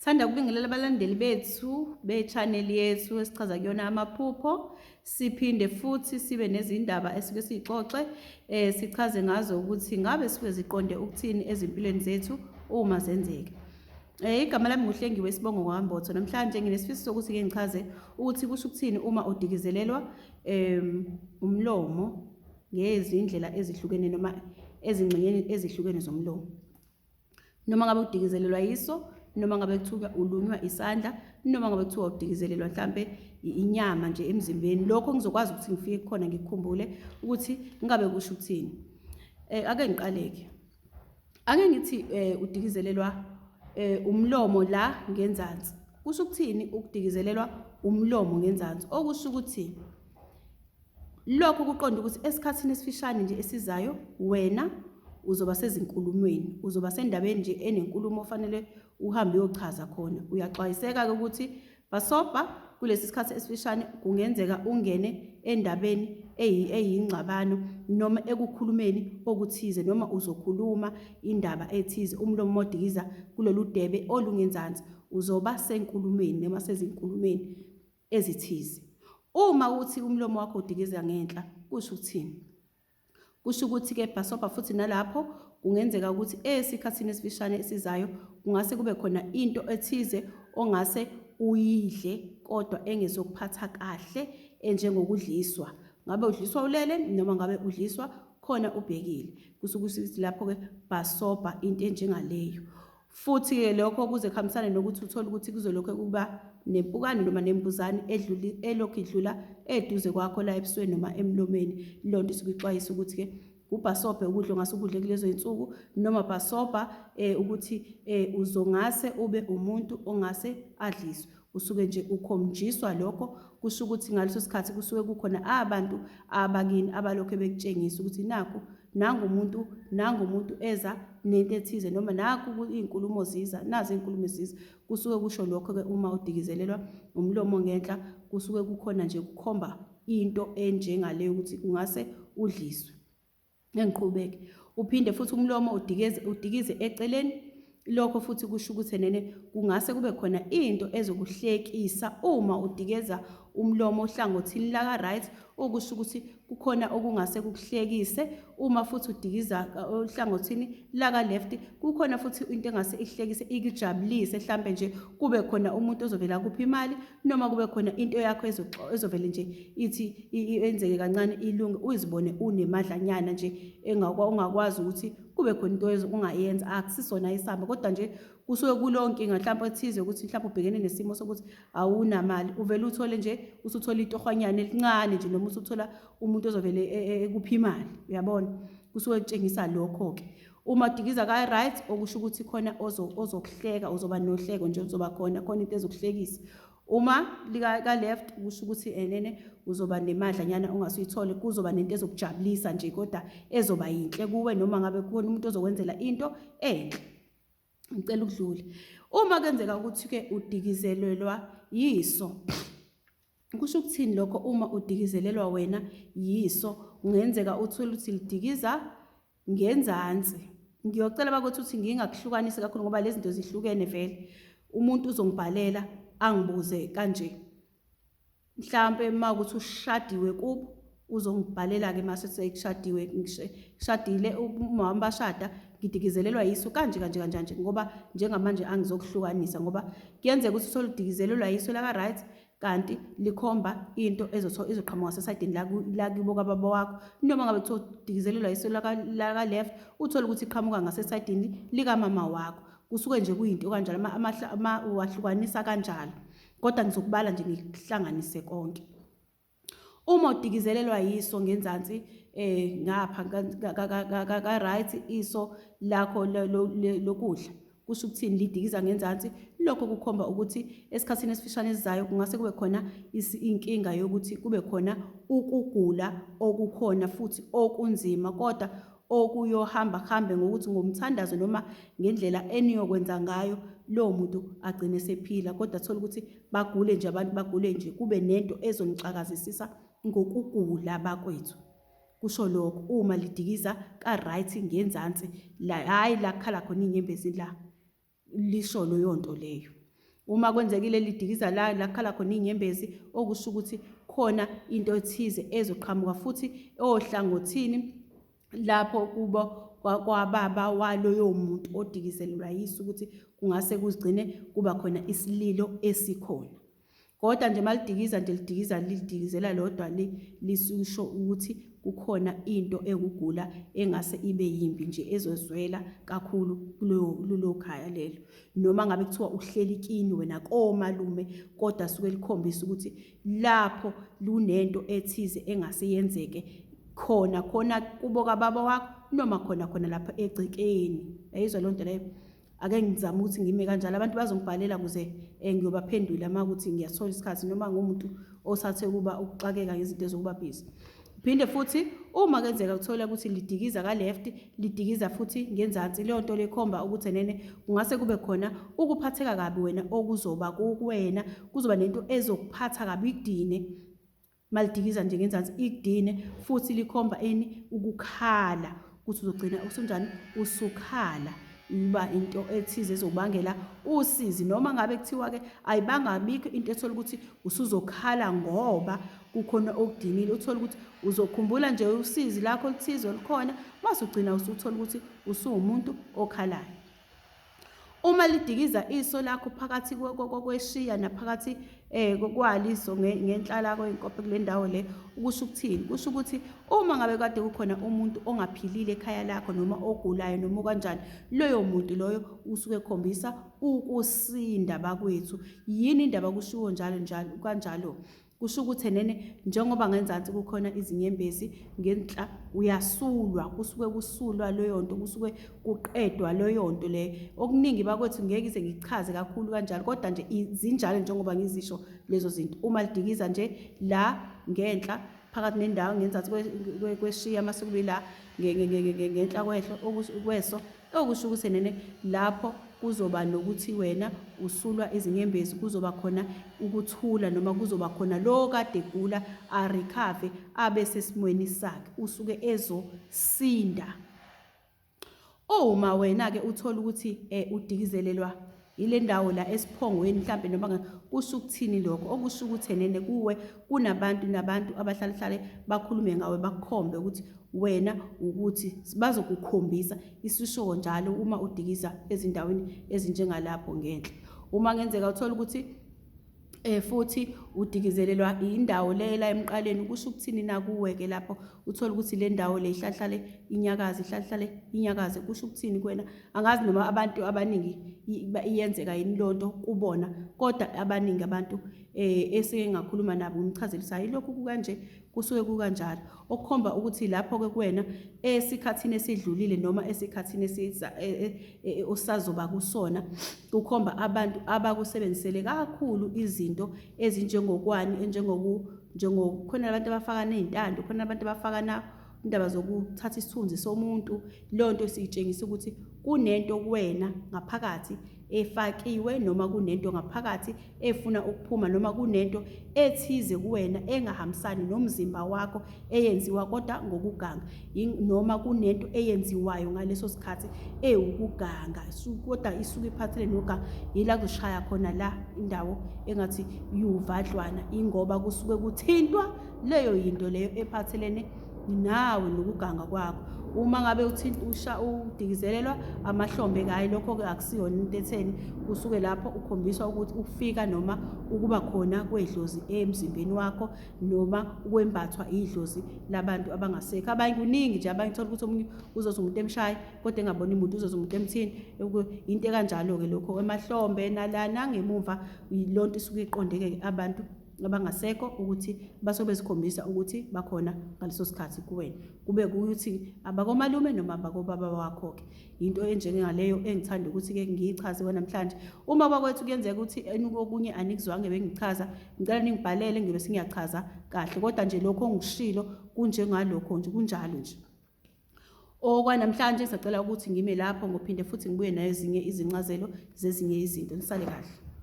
Thanda ukubingelela abalandeli bethu be-channel yethu esichaza kuyona amaphupho, siphinde futhi sibe nezindaba esuke siyixoxe sichaze ngazo ukuthi ngabe suke ziqonde ukuthini ezimpilweni zethu uma zenzeka. Igama lami nguHlengiwe isibongo kwaMbotho. Namhlanje nginesifiso sokuthi ke ngichaze ukuthi kusho ukuthini uma udikizelelwa umlomo ngezindlela ezihlukene noma ezingxenyeni ezihlukene zomlomo. Noma ngabe udikizelelwa yiso, noma ngabe kuthiwa ulunywa isandla, noma ngabe kuthiwa udikizelelwa mhlampe inyama nje emzimbeni. Lokho ngizokwazi ukuthi ngifike khona ngikukhumbule ukuthi ngabe kusho ukuthini. Ake ngiqaleke. Ake ngithi udikizelelwa umlomo la ngenzansi. Kusho ukuthini ukudikizelelwa umlomo ngenzansi? Okusho ukuthi lokho kuqonda ukuthi esikhathini esifishane nje esizayo wena uzoba sezinkulumweni, uzoba sendabeni nje enenkulumo ofanele uhambe uyochaza khona. Uyaxwayiseka-ke ukuthi bhasobha kulesi sikhathi esifishane kungenzeka ungene endabeni eyingxabano noma ekukhulumeni okuthize noma uzokhuluma indaba ethize, umlomo odikiza kulolu debe olungenzansi uzoba senkulumeni noma sezinkulumeni ezithize. Uma uthi umlomo wakho udikiza ngenhla kusho ukuthini? Kusho ukuthi-ke bhasobha futhi nalapho kungenzeka ukuthi esikhathini esifishane esizayo kungase kube khona into ethize ongase uyidle kodwa engezokuphatha kahle enjengokudliswa. Ngabe udliswa ulele noma ngabe udliswa khona ubhekile. Kusuke kusithi lapho-ke bhasobha into enjengaleyo. Futhi-ke lokho kuze kuhambisane nokuthi uthole ukuthi kuzolokhu kuba nempukane noma nembuzane edluli elokhu idlula eduze kwakho la ebusweni noma emlomeni. Leyo nto isuke ixwayisa ukuthi-ke ubhasobhe ukudla ongase ukudle kulezo zinsuku noma bhasobha ukuthi uzongase ube umuntu ongase adliswe. Usuke nje ukhomjiswa lokho, kusho ukuthi ngaleso sikhathi kusuke kukhona abantu abakini abalokhu bekutshengisa ukuthi nakhu nangu umuntu, nangu umuntu eza nento ethize noma nakhu iy'nkulumo ziza, nazi iy'nkulumo ziza. Kusuke kusho lokho-ke uma udikizelelwa umlomo ngenhla, kusuke kukhona nje kukhomba into enjengaleyo ukuthi ungase udliswe. Ngiqhubeke. Uphinde futhi umlomo udikeze udikize eceleni. Lokho futhi kusho ukuthi nene kungase kube khona into ezokuhlekisa uma udikeza umlomo ohlangothini laka right, okusho ukuthi kukhona okungase kukuhlekise. Uma futhi udikiza ohlangothini laka left, kukhona futhi into engase ikuhlekise ikujabulise, mhlambe nje kube khona umuntu ozovela kuphi imali noma kube khona into yakho ezovele nje ithi yenzeke kancane ilunge, uzibone unemadlanyana nje ongakwazi ukuthi kube khona into ongayenza. Akusisona isamba kodwa nje kusuke kuleyo nkinga mhlawumbe ethize ukuthi mhlawumbe ubhekene nesimo sokuthi awunamali, uvele uthole nje usuthola itohwanyana elincane nje noma usuthola umuntu ozovele ekupha imali, uyabona? Kusuke kutshengisa lokho-ke. Uma udikiza ka-right, okusho ukuthi khona ozokuhleka, uzoba nohleko nje uzoba khona, khona into ezokuhlekisa. Uma lika ka-left kusho ukuthi enene uzoba nemadlanyana ongase uyithole, kuzoba nento ezokujabulisa nje kodwa ezoba yinhle kuwe noma ngabe kukhona umuntu ozokwenzela into enhle. Ngicela ukudlula. Uma kenzeka ukuthi-ke udikizelelwa yiso, kusho ukuthini lokho uma udikizelelwa wena yiso? Kungenzeka uthole ukuthi lidikiza ngenzansi. Ngiyocela bakwethu ukuthi ngingakuhlukanisi kakhulu ngoba lezi zinto zihlukene vele. Umuntu uzongibhalela angibuze kanje. Mhlampe uma ukuthi ushadiwe kubo uzongibhalela-ke mase sekushadiwe, ngishadile umama bashada ngidikizelelwa yiso kanje kanje kanje kanje, ngoba njengamanje angizokuhlukanisa ngoba kuyenzeka ukuthi uthole udikizelelwa yiso laka-right kanti likhomba into ezoqhamuka ngasesayidini lakibo kababa wakho, noma ngabe kuthiwa udikizelelwa yiso laka-left uthole ukuthi iqhamuka ngasesayidini likamama wakho. Kusuke nje kuyinto kanjalo, uwahlukanisa kanjalo, kodwa ngizokubala nje ngikuhlanganise konke. Uma udikizelelwa yiso ngenzansi ngapha ka-right iso lakho lokudla, kusho ukuthini lidikiza ngenzansi? Lokho kukhomba ukuthi esikhathini esifishane esizayo kungase kube khona inkinga yokuthi kube khona ukugula okukhona futhi okunzima, kodwa okuyohamba kuhambe ngokuthi ngomthandazo noma ngendlela eniyokwenza ngayo lowo muntu agcine sephila, kodwa thola ukuthi bagule nje abantu, bagule nje kube nento ezonixakazisisa ngokugula bakwethu. Kusho lokho uma lidikiza ka-right ngenzansi la, hhayi la kukhala khona iy'nyembezi la, lisho leyo nto leyo. Uma kwenzekile lidikiza la lakhala khona iy'nyembezi, okusho ukuthi khona into ethize ezoqhamuka futhi ohlangothini lapho kubo kwababa waloyo muntu odikizelelwa yiso ukuthi kungase kuzigcine kuba khona isililo esikhona. Kodwa nje malidikiza nje lidikiza lidikizela lodwa lisusho ukuthi kukhona into ekugula engase ibe yimbi nje ezozwela kakhulu kulo khaya lelo. Noma ngabe kuthiwa uhleli kini wena komalume kodwa suke likhombisa ukuthi lapho lunento ethize engase yenzeke khona khona kubo kababa wakho noma khona khona lapha egcekeni. Yayizwa loo nto leyo? Ake ngizame ukuthi ngime kanjalo abantu bazongibhalela kuze eh, ngiyobaphendula uma ukuthi ngiyathola isikhathi noma ngumuntu osathe ukuba ukuxakeka ngezinto ezokuba busy. Phinde futhi uma kenzeka uthola ukuthi lidikiza ka-left lidikiza futhi ngenzansi leyo nto lekhomba ukuthi nene kungase kube khona ukuphatheka kabi wena okuzoba kuwena kuzoba nento ezokuphatha kabi ikudine malidikiza nje ngenzansi ikudine futhi likhomba ini ukukhala ukuthi uzogcina usunjani usukhala iba into ethize ezobangela usizi noma ngabe kuthiwa ke ayibangabikho into ethola ukuthi usuzokhala ngoba kukhona okudinile uthole ukuthi uzokhumbula nje usizi lakho oluthize olukhona mase ugcina usuthola ukuthi usuwumuntu okhalayo. Uma lidikiza iso lakho phakathi kweshiya naphakathi eh kwaliso ngenhla lakho inkophe kule ndawo le ukusho ukuthini? Kusho ukuthi uma ngabe kade kukhona umuntu ongaphilile ekhaya lakho noma ogulayo noma kanjani loyo muntu loyo usuke ekhombisa ukusinda bakwethu. Yini indaba kushiwo njalo njalo kanjalo? Kusho ukuthi enene njengoba ngenzansi kukhona izinyembezi ngenhla uyasulwa kusuke kusulwa leyo nto kusuke kuqedwa leyo nto leyo. Okuningi bakwethu ngeke ize ngichaze kakhulu kanjalo kodwa nje zinjalo njengoba ngizisho lezo zinto. Uma lidikiza nje la ngenhla phakathi nendawo ngenzansi kweshiya mase kube la ngenhla kwehlo kweso Okusho ukuthi nene lapho kuzoba nokuthi wena usulwa izinyembezi kuzoba khona ukuthula noma kuzoba khona lo kade egula arekhave abe sesimweni sakhe usuke ezosinda. Uma wena-ke uthola ukuthi um udikizelelwa ile ndawo la esiphongweni mhlampe noma kusho ukuthini lokho okusho ukuthi nene kuwe kunabantu nabantu abahlale bakhulume ngawe bakukhombe ukuthi wena ukuthi bazokukhombisa isisho njalo uma udikiza ezindaweni ezinjengalapho ngenhla uma ngenzeka uthola ukuthi eh futhi udikizelelwa indawo le la emqaleni kusho ukuthini na kuwe ke lapho uthola ukuthi le ndawo le ihlahlale inyakaze ihlahlale inyakaze kusho ukuthini kuwena angazi noma abantu abaningi iyenzeka yini lonto kubona kodwa abaningi abantu eh esike ngakhuluma nabo ngimchazela ukuthi hayi lokhu kukanje kusuke kukanjalo okukhomba ukuthi lapho-ke kuwena esikhathini esidlulile noma esikhathini esiza e, e, e, osazoba kusona kukhomba abantu abakusebenzisele kakhulu izinto ezinjengokwani enjengoku njengo khona abantu abafaka ney'ntando khona abantu abafaka na indaba zokuthatha isithunzi somuntu leyo nto siyitshengisa ukuthi kunento kuwena ngaphakathi efakiwe noma kunento ngaphakathi efuna ukuphuma noma kunento ethize kuwena engahambisani nomzimba wakho eyenziwa kodwa ngokuganga noma kunento eyenziwayo ngaleso sikhathi ewukuganga kodwa isuke iphathele noganga yila kushaya khona la indawo engathi iwuvadlwana ingoba kusuke kuthintwa leyo yinto leyo ephathelene nawe nokuganga kwakho uma ngabe uthinta usha udikizelelwa amahlombe kayi lokho-ke akusiyona into etheni kusuke lapho ukhombiswa ukuthi ukufika noma ukuba khona kwedlozi emzimbeni wakho noma ukwembathwa idlozi labantu abangasekho abanye kuningi nje abanye thola ukuthi omunye uzoza umuntu emshaye kodwa engaboni muntu uzoza umuntu emthini into ekanjalo-ke lokho emahlombe nala nangemumva lonto isuke iqondeke abantu abangasekho ukuthi basuke bezikhombisa ukuthi bakhona ngaleso sikhathi kuwena kube ukuthi abakomalume noma abakobaba wakho-ke yinto enjengaleyo engithanda ukuthi-ke ngiyichaze namhlanje uma bakwethu kuyenzeka ukuthi okunye anikuzwange bengichaza ngicela ningibhalele ngibe sengiyachaza kahle kodwa nje lokho ongikushilo kunjengalokho nje kunjalo nje okwanamhlanje sacela ukuthi ngime lapho ngophinde futhi ngibuye nezinye izincazelo zezinye izinto nisale kahle.